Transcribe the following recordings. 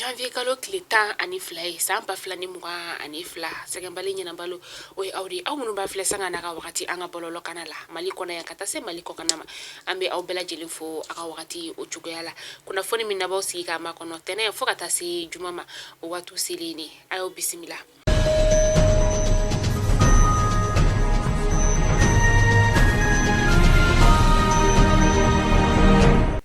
janvier kalo tile 12 ye san 2022. Sɛgɛnbali ɲinabalo, o ye aw de ye, aw minnu b'a filɛ sanga n'a ka wagati an ka bɔlɔlɔ kana la Mali kɔnɔ yan ka taa se Mali kɔkanna ma. An bɛ aw bɛɛ lajɛlen fo aw ka wagati o cogoya la. Kunnafoni min n'aw b'aw sigi k'a makɔnɔ tɛnɛn fo ka taa se juma ma, o waati selen ne, a y'aw bisimila.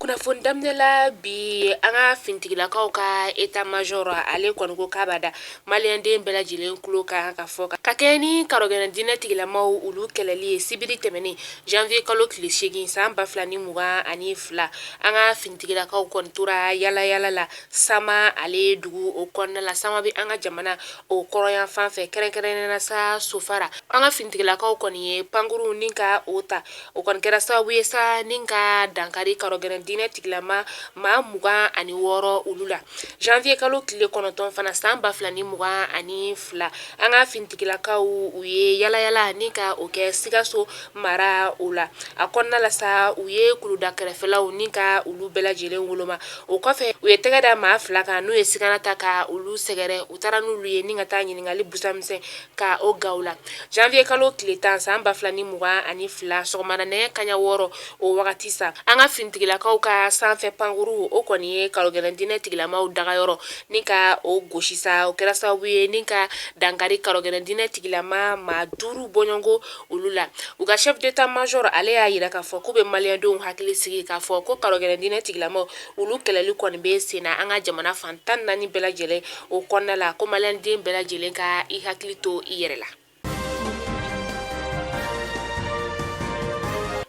Kunnafoni daminɛ la bi, an ka finitigilakaw ka état major ale kɔni ko k'a b'a da maliyɛnden bɛɛ lajɛlen tulo kan ka fɔ ka kɛ ni karɔgɛlɛn diinɛ tigilamaw olu kɛlɛli ye sibiri tɛmɛnen janvier kalo tile 8 san 2022. An ka finitigilakaw kɔni tora yala yala la Sama ale dugu o kɔnɔna la. Sama bɛ an ka jamana o kɔrɔnyan fan fɛ, kɛrɛnkɛrɛnnenya la sa Sofara. An ka finitigilakaw kɔni ye pankurun ni ka o ta, o kɔni kɛra sababu ye sa ni ka dankari karɔgɛlɛn diinɛ tigilama maa 26 olu la. Janvier kalo tile 9 fana san 2022, an ka finitigilakaw u ye yala yala ni ka o kɛ Sikaso mara o la. A kɔnɔna la sa, u ye kuluda kɛrɛfɛlaw ni ka olu bɛɛ lajɛlen woloma. O kɔfɛ, u ye tɛgɛ da maa 2 kan n'u ye sigana ta ka olu sɛgɛrɛ. U taara n'olu ye ni ka taa ɲininkali busamisɛn ka o gaw la. Janvier kalo tile 10 san 2022, sɔgɔmada nɛgɛ kaɲa 6 o wagati sa, an ka finitigilakaw ka sanfɛ pankuru o kɔni ye karɔgɛlɛn diinɛ tigilamaw dagayɔrɔ ni ka o gosi sa. O kɛra sababu ye ni ka dankari karɔgɛlɛn diinɛ tigilama maa 5 bɔɲɔgɔnko olu la. U ka chef d'état major ale y'a yira k'a fɔ k'u bɛ maliyɛndenw hakili sigi k'a fɔ ko karɔgɛlɛn diinɛ tigilamaw olu kɛlɛli kɔni bɛ sen na an ka jamana fan 14 bɛɛ lajɛlen o kɔnɔna la, ko maliyɛnden bɛɛ lajɛlen ka i hakili to i yɛrɛ la.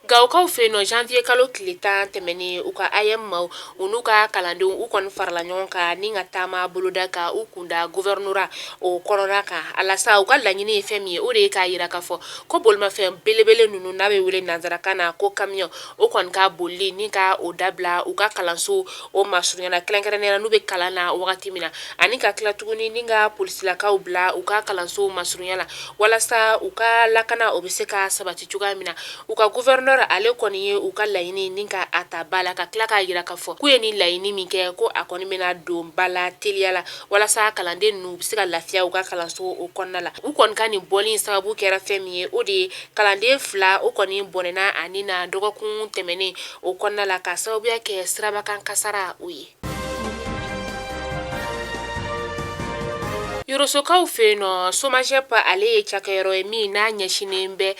Gawokaw fɛ yen nɔ, janvier kalo tile 10 tɛmɛnen, u ka AEEM maaw u n'u ka kalandenw u kɔni farala ɲɔgɔn kan ni ka taama boloda ka u kunda gouvernorat o kɔnɔna kan. Alasa u ka laɲini ye fɛn min ye, o de ye k'a yira k'a fɔ ko bolimafɛn belebele ninnu n'a bɛ wele nansarakan na ko camion, o kɔni ka bolili ni ka o dabila u ka kalanso o masurunya na, kɛrɛnkɛrɛnnenya n'u bɛ kalan na wagati min na, ani ka tila tuguni ni ka polisilakaw bila u ka kalanso masurunya la walasa u ka lakana o bɛ se ka sabati cogoya min na. U ka gouverneur ale kɔni ye u ka laɲini ni ka a ta ba la, ka tila k'a yira k'a fɔ k'u ye nin laɲini min kɛ, ko a kɔni bɛna don ba la teliya la walasa kalanden ninnu bɛ se ka lafiya u ka kalanso o kɔnɔna la. U kɔni ka nin bɔli in sababu kɛra fɛn min ye, o de ye kalanden 2 o kɔni bɔnɛna a ni na dɔgɔkun tɛmɛnen o kɔnɔna la, ka sababuya kɛ sirabakan kasara o ye. Yorosokaw fɛ yen nɔ, SOMAGEP ale ye cakɛyɔrɔ ye min n'a ɲɛsinnen bɛ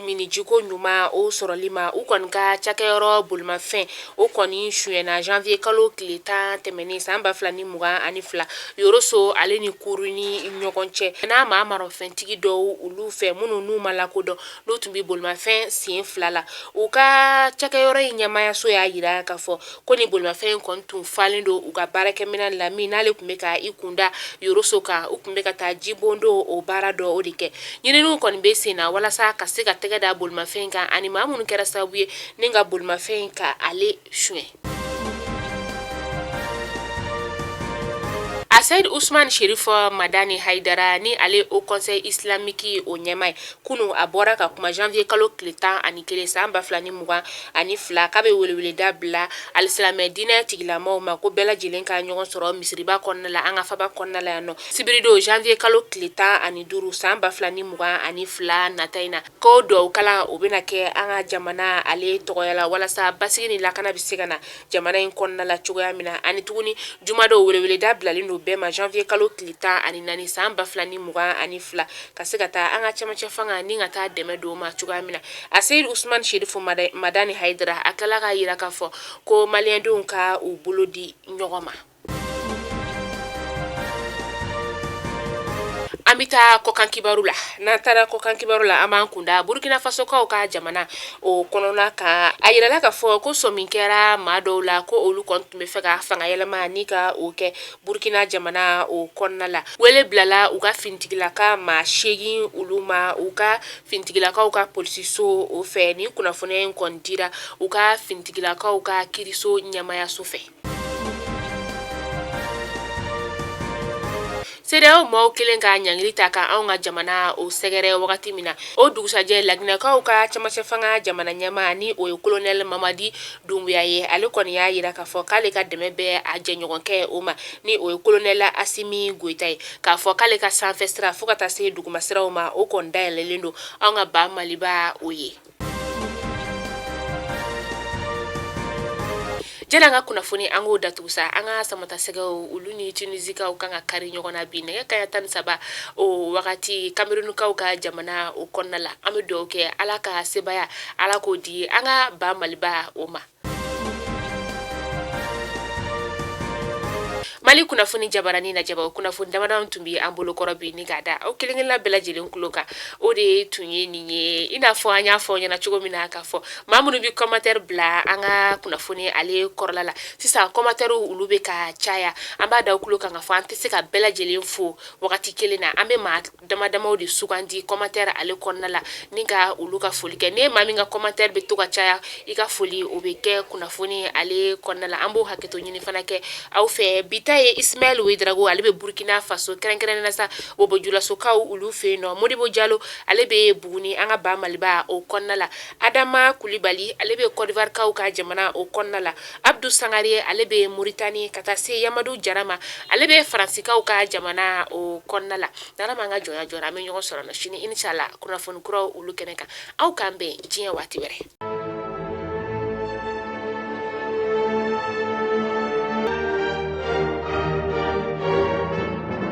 minnijiko ɲuman o sɔrɔli ma. U kɔni ka cakɛyɔrɔ bolimafɛn o kɔni sonyɛna janvier kalo tile 10 tɛmɛnen san 2022 Yoroso ale ni Kuru ni ɲɔgɔn cɛ, n'a maa marafɛntigi dɔw olu fɛ minnu n'u ma lakodɔn, n'u tun bɛ bolimafɛn sen 2 la. U ka cakɛyɔrɔ in ɲɛmaayaso y'a yira k'a fɔ ko ni bolimafɛn in kɔni tun falen don u ka baarakɛminɛn la, min n'ale tun bɛ ka i kunda Yoroso kan. U tun bɛ ka taa jibondo o baara dɔ o de kɛ. Ɲininiw kɔni bɛ sen na walasa ka se ka tɛgɛ da bolimafɛn in kan ani maa minnu kɛra sababu ye ni ka bolimafɛn in ka ale suɲɛ. Aseyid Usumani Sherif Madani Hayidara, ni ale Haut Conseil islamique o ɲɛmaa ye, kunun a bɔra ka kuma janvier kalo tile 11 san 2022, k'a bɛ weleweleda bila alisilamɛ diinɛ tigilamaw ma ko bɛɛ lajɛlen ka ɲɔgɔn sɔrɔ misiriba kɔnɔna la, an ka faba kɔnɔna la yan nɔ, sibiridon janvier kalo tile 15 san 2022 nata in na, ko dugawu kalan o bɛna kɛ an ka jamana ale tɔgɔya la walasa basigi ni lakana bɛ se ka na jamana in kɔnɔna la cogoya min na. Ani tuguni jumadon, weleweleda bilalen don bɛɛ ma janvier kalo tile 14 san 2022, ka se ka taa an ka cɛmancɛ fanga ni ka taa dɛmɛ don ma cogoya min na. Aseyid Usumani Sherif Madani Hayidara a tilala k'a yira k'a fɔ ko maliyɛndenw ka u bolo di ɲɔgɔn ma. An bɛ taa kɔkan kibaru la. N'an taara kɔkan kibaru la, an b'an kunda Burkina Fasokaw ka jamana o kɔnɔna kan. A yirala k'a fɔ ko sɔmi kɛra maa dɔw la ko olu kɔni tun bɛ fɛ ka fanga yɛlɛma ni ka o kɛ Burkina jamana o kɔnɔna la. Wele bilala u ka finitigilaka maa 8 olu ma u ka finitigilakaw ka polisiso o fɛ. Nin kunnafoniya in kɔni dira u ka finitigilakaw ka kiriso ɲɛmaayaso fɛ. CEDEAO maaw kelen ka ɲangili ta ka anw ka jamana o sɛgɛrɛ wagati min na, o dugusajɛ Laginɛkaw ka cɛmancɛ fanga jamana ɲɛmaa ni o ye kolonɛli Mamadi Dunbuya ye, ale kɔni y'a jira k'a fɔ k'ale ka dɛmɛ bɛ a jɛɲɔgɔnkɛ o ma ni o ye kolonɛli Asimi Goyita ye, k'a fɔ k'ale ka sanfɛ sira fo ka taa se duguma siraw ma, o kɔni dayɛlɛlen don anw ka ba Maliba o ye. Jɛnɛ an ka kunnafoni an k'o datugu sa, an ka samatasɛgɛw olu ni Tunisikaw kan ka kari ɲɔgɔn na bi nɛgɛ kanɲɛ 13 o wagati Kamerunukaw ka jamana o kɔnɔna la. An bɛ dugawu kɛ Ala ka sebaaya Ala k'o di an ka ba Maliba o ma. Mali kunnafoni jabarani lajɛbaw kunnafoni damadɔ tun bɛ an bolo kɔrɔ bi ni k'a da aw kelenkelenna bɛɛ lajɛlen tulo kan, o de tun ye nin ye. I n'a fɔ an y'a fɔ ɲɛna cogo min na k'a fɔ maa minnu bɛ commentaire bila an ka kunnafoni ale kɔrɔla la sisan, commentaire olu bɛ ka caya. An b'a da aw tulo kan k'a fɔ an tɛ se ka bɛɛ lajɛlen fo wagati kelen na, an bɛ maa dama damaw de sugandi commentaire ale kɔnɔna la ni ka olu ka foli kɛ. Ni maa min ka commentaire bɛ to ka caya, i ka foli o bɛ kɛ kunnafoni ale kɔnɔna la. An b'o hakɛto ɲini fana kɛ aw fɛ. Bi ta ye Ismaël Ouédraogo, ale bɛ Burkina Faso, kɛrɛnkɛrɛnnen na sa Bobo-Julasokaw olu fɛ yen nɔ. Modibo Jalo, ale bɛ Buguni an ka ba Maliba o kɔnɔna la. Adama Kulibali, ale bɛ Côte d'Ivoire kaw ka jamana o kɔnɔna la. Abdu Sangare, ale bɛ Moritani, ka taa se Yamadu Jara ma, ale bɛ Faransikaw ka jamana o kɔnɔna la. N'Ala m'an ka jɔnya jɔra, an bɛ ɲɔgɔn sɔrɔ sini inshallah kunnafoni kuraw olu kɛnɛ kan. Aw k'an bɛn diɲɛ waati wɛrɛ.